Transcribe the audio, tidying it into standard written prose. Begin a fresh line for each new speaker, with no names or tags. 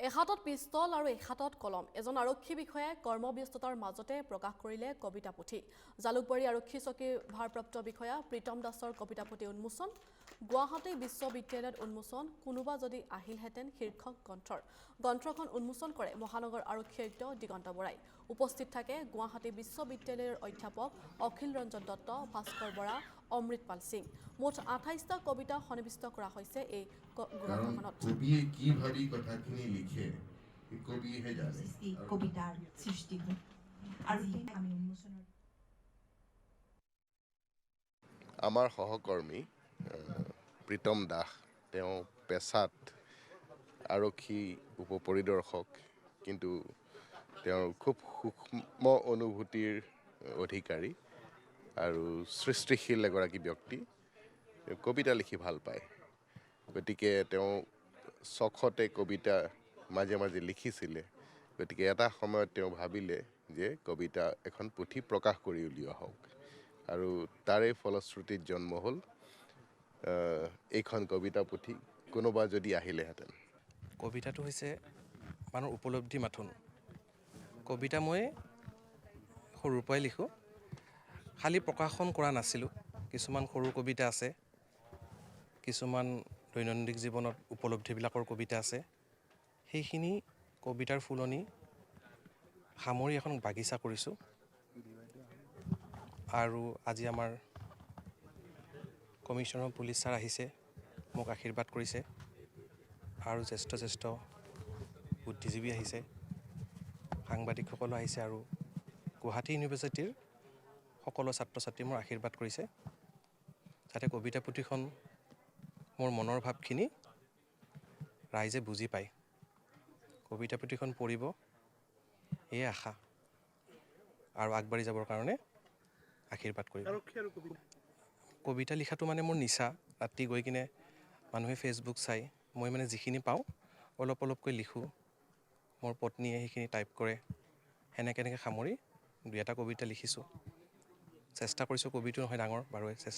এহাতত pistol আৰু এহাতত কলম, এজন আৰক্ষী বিষয়াই কৰ্মব্যস্ততাৰ মাজতে প্ৰকাশ কৰিলে কবিতা পুথি। জালুকবাৰী আৰক্ষী চকীৰ ভাৰপ্ৰাপ্ত বিষয়া প্ৰীতম দাসৰ কবিতা পুথি উন্মোচন। গুৱাহাটী বিশ্ববিদ্যালয়ত উন্মোচন কোনোবা যদি আহিলহেঁতেন শীৰ্ষক গ্ৰন্থৰ। গ্ৰন্থখন উন্মোচন কৰে মহানগৰ আৰক্ষী আয়ুক্ত দিগন্ত বৰাই। উপস্থিত থাকে গুৱাহাটী বিশ্ববিদ্যালয়ৰ অধ্যাপক অখিল ৰঞ্জন দত্ত, ভাস্কৰ বৰা, অমৃতপাল সিং। মুঠ 28টা কবিতা সন্নিৱিষ্ট কৰা হৈছে এই
কাৰণ
গ্ৰন্থখনত।
কবিয়ে কি ভাবি কথাখিনি লিখে, সেই কবিয়েহে জানে।
সৃষ্টি কবিতাৰ সৃষ্টি হয় আৰু সেই আমি উন্মোচনৰ
আমাৰ সহকৰ্মী প্ৰীতম দাস, তেওঁ পেছাত আৰক্ষী উপপৰিদৰ্শক, কিন্তু তেওঁৰ খুব সূক্ষ্ম অনুভূতিৰ অধিকাৰী আৰু সৃষ্টিশীল এগৰাকী ব্যক্তি। তেওঁ কবিতা লিখি ভাল পায়, গতিকে তেওঁ চখতে কবিতা মাজে মাজে লিখিছিলে। গতিকে এটা সময়ত তেওঁ ভাবিলে যে কবিতা এখন পুথি প্ৰকাশ কৰি উলিওৱা হওক, আৰু তাৰে ফলশ্ৰুতিত জন্ম হ'ল এইখন কবিতা পুথি কোনোবা যদি আহিলেহেঁতেন।
কবিতাটো হৈছে মানুহৰ উপলব্ধি মাথোন। কবিতা মই সৰুৰ পৰাই লিখোঁ, খালি প্ৰকাশন কৰা নাছিলোঁ। কিছুমান সৰু কবিতা আছে, কিছুমান দৈনন্দিন জীৱনত উপলব্ধিবিলাকৰ কবিতা আছে। সেইখিনি কবিতাৰ ফুলনি সামৰি এখন বাগিচা কৰিছোঁ। আৰু আজি আমাৰ কমিশ্যনাৰ পুলিচ ছাৰ আহিছে, মোক আশীৰ্বাদ কৰিছে, আৰু জ্যেষ্ঠ জ্যেষ্ঠ বুদ্ধিজীৱী আহিছে, সাংবাদিকসকলো আহিছে, আৰু গুৱাহাটী ইউনিভাৰ্চিটিৰ সকলো ছাত্ৰ ছাত্ৰী মোৰ আশীৰ্বাদ কৰিছে, যাতে কবিতা পুথিখন মোৰ মনৰ ভাৱখিনি ৰাইজে বুজি পায়, কবিতা পুথিখন পঢ়িব, এয়ে আশা, আৰু আগবাঢ়ি যাবৰ কাৰণে আশীৰ্বাদ কৰিব। কবিতা লিখাটো মানে মোৰ নিচা। ৰাতি গৈ কিনে মানুহে ফেচবুক চাই, মই মানে যিখিনি পাওঁ অলপ অলপকৈ লিখোঁ, মোৰ পত্নীয়ে সেইখিনি টাইপ কৰে, সেনেকৈ এনেকৈ সামৰি দুই এটা কবিতা লিখিছোঁ। চেষ্টা কৰিছোঁ, কবিটো নহয় ডাঙৰ বাৰু চেষ্টা।